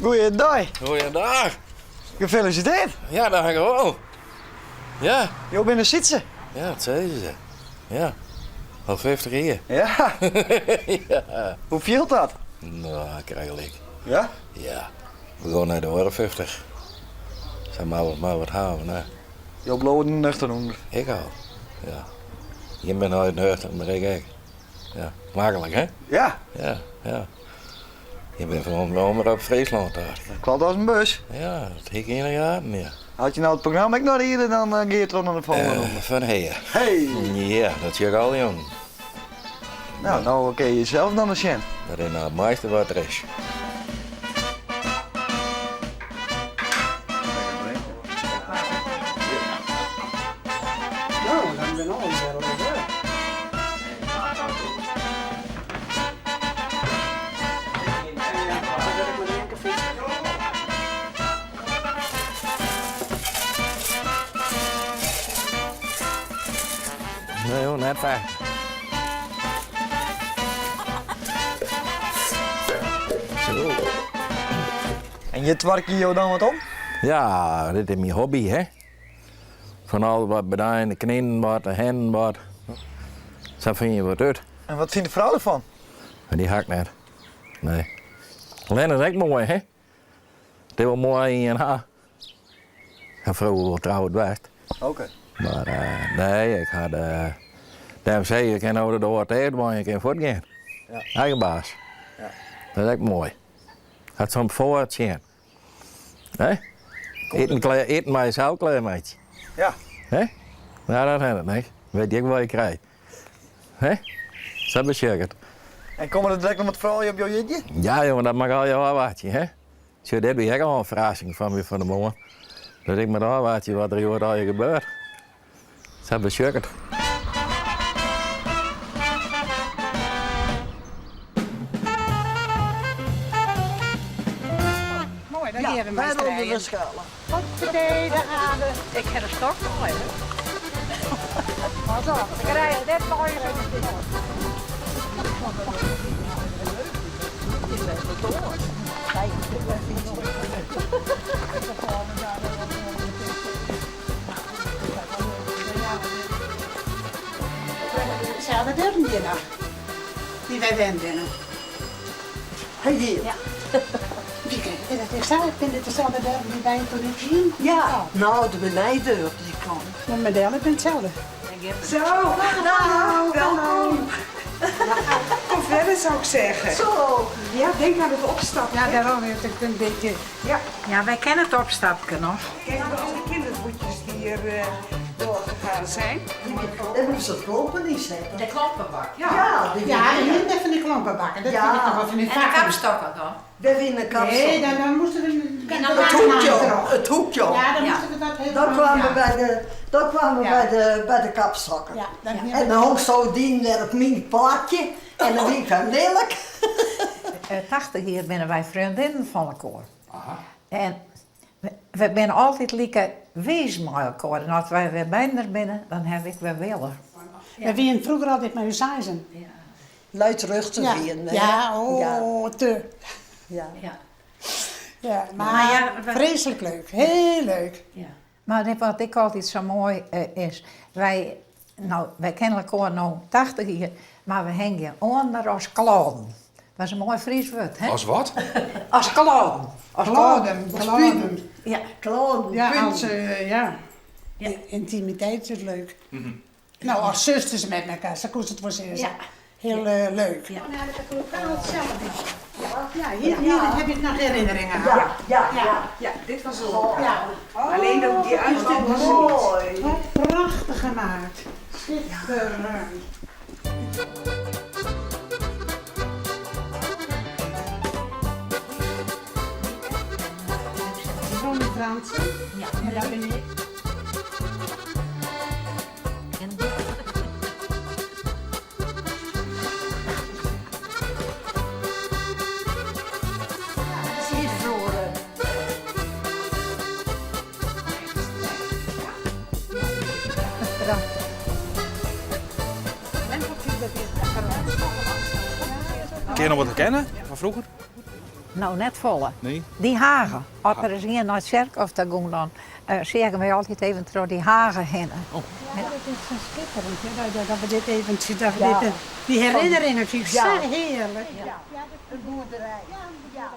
Goeiedei. Goeiedag. Gefelisiteerd. Ja, dankjewel. Ja. Jo binne Sytse. Ja, dat sizze se. Ja. Al 50 jier. Ja. ja. Hoe fielt dat? Nou, krijgelijk. Ja? Ja. We gaan naar de oare 50. Sa mar wat, mar wat hawwe, ne. Jo bliuwe nuchter ûnder. Ik al. Ja. Jim binne altyd nuchter, mar ik ek. Ja. Maklik, hè? Ja. Ja, ja. Je bent van Omrop Fryslân daar. Dat klopt als een bus. Ja, dat hie ik yn de gaten, ja. As je nou it programma ek noch riede, dan gean je troch nei de folgjende ronde. Fan Hea. Hey! Ja, dat sjoch ik al jong. Nou, no kinne je jesels noch ris sjen. Dat is nou it moaiste wat der is. Nou, dan bin al wer Nee hoor, net fijn. Zo. En hjir twarkje jo dan wat om? Ja, dit is myn hobby, hè. Fan al wat bedein, de kninen wat, de hennen wat. Sa fine je wat út. En wat fynt de frou derfan? Dy hakt net. Nee. Len is ek moai, hè? It is wol moai ien ha. Ik ha froeger wol troud west. Oké. Mar nee, ik ha de. Dêrom sis ik, ik kin no de doar ticht dwaan, je kin fuortgean. Ja. Eigen baas. Ja. Dat is ek moai. Hat soms foar en tsjin. Hè? Iten, klear, iten mei je sels klearmeitsje. Ja. Hè? Nou, dat hat it net. Wit je ek wat je krijt. Hè? Sa besjoch ik it. En komme der direkt noch wat froulju op jo jierdei? Ja, jonge, dat moat ik allegear ôfwachtsje, hè? Sjoch, dit wie ek al in ferrassing foar my fan 'e moarn. Dat ik moat ôfwachtsje wat der hjoed allegear gebeurt. Sa besjoch ik it. Moai, dan gean we mei trijen. Hoppatee, daar gaan we. Ik ha de stok mei. Pas op, ik rij net mei. Deselde deuren hjir noch, dy't wy wend binne. Hey hier. Ja. Binne dit deselde deuren dy't wy toen net hienen? Ja, no, de binne nije deuren dy't komme. De modellen binne itselde. Zo, nou, welkom. Kom verder zou ik zeggen. Zo. Ja, denk aan het opstappen. Ja, daarom heeft ik een beetje. Ja. Ja, wij kennen het opstapke nog. Kijk, al die kindervoetjes die er doorgegaan zijn. Daar moest dat klompen in zetten. De klompenbak. Ja, Ja, die Ja, hier even de klompenbakken. Dat vind ik toch wel van die En de kapstokken dan? Daar wie de kapstok. Nee, dan, dan moesten we... En dan Het hoekje, het hoekje. Ja, dan Ja. moesten we dat heel Dan kwamen we ja. bij de, dan kwamen we Ja. bij de, bij de kapstokken. Ja, dan En dan hong zo die net op mijn plaatje en dan wie ik dan lelijk. 80 jier binne wy freondinnen fan elkoar. En we binne altyd like wiis mei elkoar. En as wy wer byinoar binne, dan haw ik wer wille. We wienen froeger altyd mei ús seizen. Luidruchtig Ja, wienen we. ja, oh, te. Ja. Ja. Ja, mar Maar ja, we- freeslik leuk. Hiel leuk. Ja. Mar dit wat ik altyd sa moai is, wy, no, wy kenne elkoar no 80 jier, mar we hingje oaninoar as klôden. Dat is in moai Frysk wurd, hè? As wat? As klôden. As Klôden, klôden. Ja. Klôden, Ja, punt. als, ja. Intimiteit is leuk. Nou, as susters met elkoar, sa koest it wol sizze. Ja. Hiel leuk. Ja. Ja, dat lokaal itselde. Ja, hier, hier heb ik noch herinneringen aan. Ja, ja, ja. Ja, dit was een lokaal. Ja. Alleen ook die uitstap was er niet. Mooi. Wat prachtig gemaakt. Schitterend. Ronnie Fransen. Ja. En dat ben ik. Siervloeren. Prachtig. Kin je noch wat herkenne fan froeger? No, net folle. Nee? Dy hage. As der ris ien nei it tsjerkhôf ta gong, dan seagen wy altyd even troch dy hage hinne. Oh. Ja, dat is sa skitterend, hè, dat we dit eventsjes, dat we dit, die herinneringen vind ik sa hearlik. Ja, in boerderij. Ja.